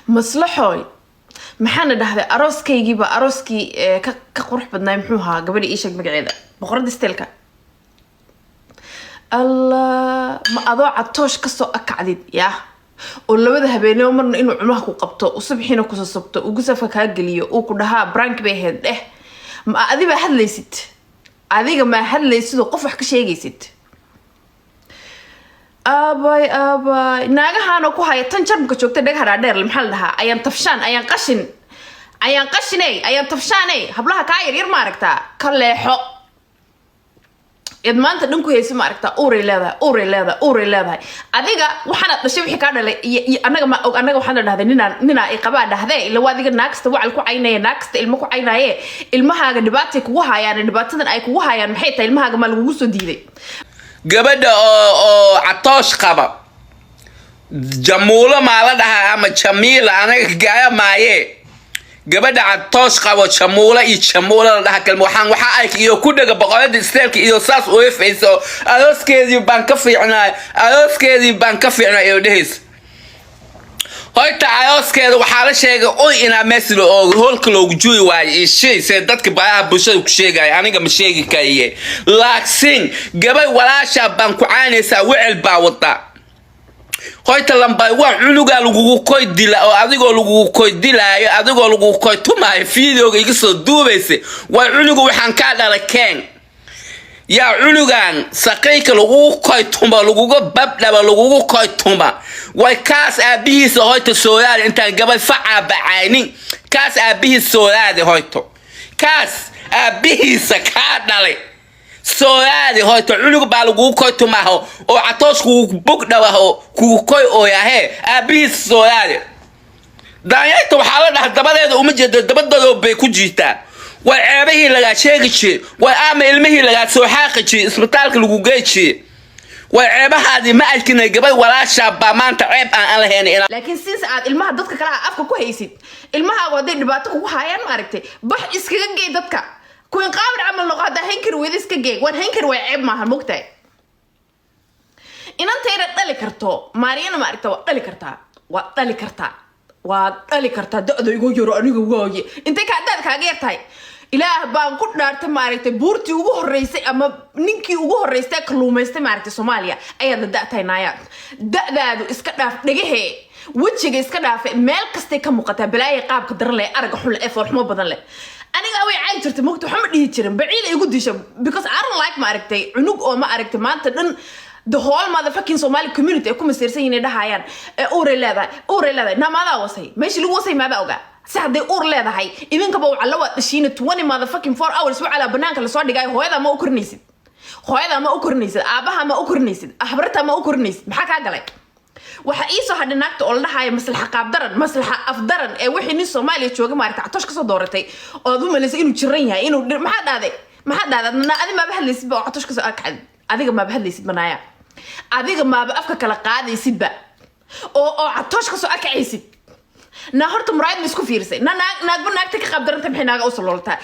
Maslaxooy, maxaana dhahday? Arooskaygiiba arooskii ka qurux badnaay. Muxuu ahaa gabadha? Ii sheeg magaceeda, boqorada styleka. Allah, ma adoo Catoosh kasoo akacdid yaa oo labada habeenimo marna inuu cumaha ku qabto, uu subxiina kusasabto, uu gusafka kaa geliyo, uu ku dhahaa "Prank bay ahayd" dheh. Ma adi baa hadlaysid? Adiga maa hadlaysid oo qof wax ka sheegaysid? Aabay, aabay, naagahaana ku haya tan Jarmalka joogta, dhagaha dhaadheer, maxaa la dhahaa? Ayaan tafshaan, ayaan qashin, ayaan qashiney, ayaan tafshaaney. Hablaha kaa yaryar ma aragtaa? Ka leexo. Eed maanta dhan ku hayso, ma aragtaa? Uuray leedahay, uuray leedahay, uuray leedahay. Adiga waxaanaad dhashay, wixii kaa dhalay iyo annaga ma og. Annaga waxaan dhahday ninaa i qabaa dhahdee. Ila waa adiga naagsta wacal ku caynaya, naagsta ilmo ku caynaye. Ilmahaaga dhibaatay kugu hayaan. Dhibaatadan ay kugu hayaan maxay tahay? Ilmahaaga maa lagugu soo diiday? Gabadha oo Catoosh qaba, Jamuulo maa la dhahaa ama Jamiila? Anaga gaaya maaye. Gabadha Catoosh qabo, Jamuulo iyo Jamuulo la dhaha kalma. Waxaan waxaa arkay iyo ku dhega boqorada styleka iyo saas uefayso: "Arooskeedii baan ka fiicnaay, arooskeedii baan ka fiicnaay" iyo dhehaysa. Horta arooskeeda waxaa la sheegay oy inaa meesla oo hoolka loogu juuri waayo iyo shay see dadka baraha bulshada ku sheegaya. Aniga ma sheegi kariye, laakiin gabay walaashaa baan ku caanaysaa, wecel baa wada. Horta lambay waa cunugaa lagugu koy dila oo adigoo lagugu koy dilaayo, adigoo lagugu koy tumaayo, videoga iga soo duubaysa. Waa cunuga waxaan kaa dhalay keen yaa cunugan saqiinka lagugu koy tuma, laguga babdhaba, lagugu koy tuma. Way kaas aabihiisa hoyta sooraadi intaan gabay facaa bacaynin. Kaas aabihiis sooraadi hoyto, kaas aabihiisa kaa dhalay sooraadi hoyto. Cunug baa lagugu koy tumaho oo Catoosh kugu bogdhawaho, kugu koy ooyahee. Aabihiisa sooraadi. Daanyarta waxaa la dhaha dabadeeda uma jeedo, dabadooda bay ku jiitaa. Way ceebihii lagaa sheegi jiray, way ama ilmihii lagaa soo xaaqi jiray, isbitaalka lagu gey jiray, way ceebahaadii ma arkinay. Gabay walaashaa baa maanta ceeb aan lahayn inaa Laakiin since aad ilmaha dadka kale aad afka ku haysid, ilmahaagu hadday dhibaato kugu haayaan, ma aragtay, bax iskaga gey dadka. Kuwin qaabir camal noqo. Haddaa hayn kari weyda, iska geey. Waan hayn kari waay, ceeb maaha, mogtahay? Inantayda dhali karto Maariyana, ma aragta, waa dhali kartaa, waa dhali kartaa, waa dhali kartaa. Da-da igu yaro aniga waaye. Intay kaa daad kaaga yar tahay? Ilaah baan ku dhaartay, maaragtay, buurtii ugu horeysay ama ninkii ugu horeystay kalluumaystay, maaragtay, Soomaaliya ayaad la da-tahay. Naaya, da-daadu iska dhaaf, dhegahee wejiga iska dhaafe, meel kastay ka muuqataa balaaya, qaabka daran leh, aragga xun leh ee foolxumo badan leh. Aniga way cayn jirtay, mogta, waxma dhihi jirin, baciila igu disha, because I don't like, ma aragtay, cunug oo, ma aragtay, maanta dhan the whole motherfucking Somali community ay ku masiirsan yihiin, ay dhahayaan ee uuray leedahay, uuray leedahay. Naa maadaa wasay meeshii lagu wasay? Maadaa ogaa si hadday uur leedahay? Idinkaba wacalla waad dhashiina 20 motherfucking 4 hours wacalaa banaanka lasoo dhigaayo. Hooyadaa ma u korinaysid? Hooyadaa ma u korinaysid? Aabaha ma u korinaysid? Habartaa ma u korinaysid? Maxaa kaa galay? Waxaa ii soo hadhay naagta oo la dhahayo Maslaxa qaabdaran, Maslaxa afdaran, ee wixii nin Soomaaliya jooga, maaragta, Catoosh kasoo dooratay oo aad u malaysay inuu jiran yahay, inuu maxaa dhahday? Maxaa dhahday? Na adi maaba hadlaysid ba oo Catoosh kasoo akacdid. Adiga maaba hadlaysid manaaya? Adiga maaba afka kala qaadaysidba oo Catoosh kasoo akacaysid? Na horta muraayad ma isku fiirisay? Na naag naagba naagta ka qaabdaranta, maxay naaga u salooltaa?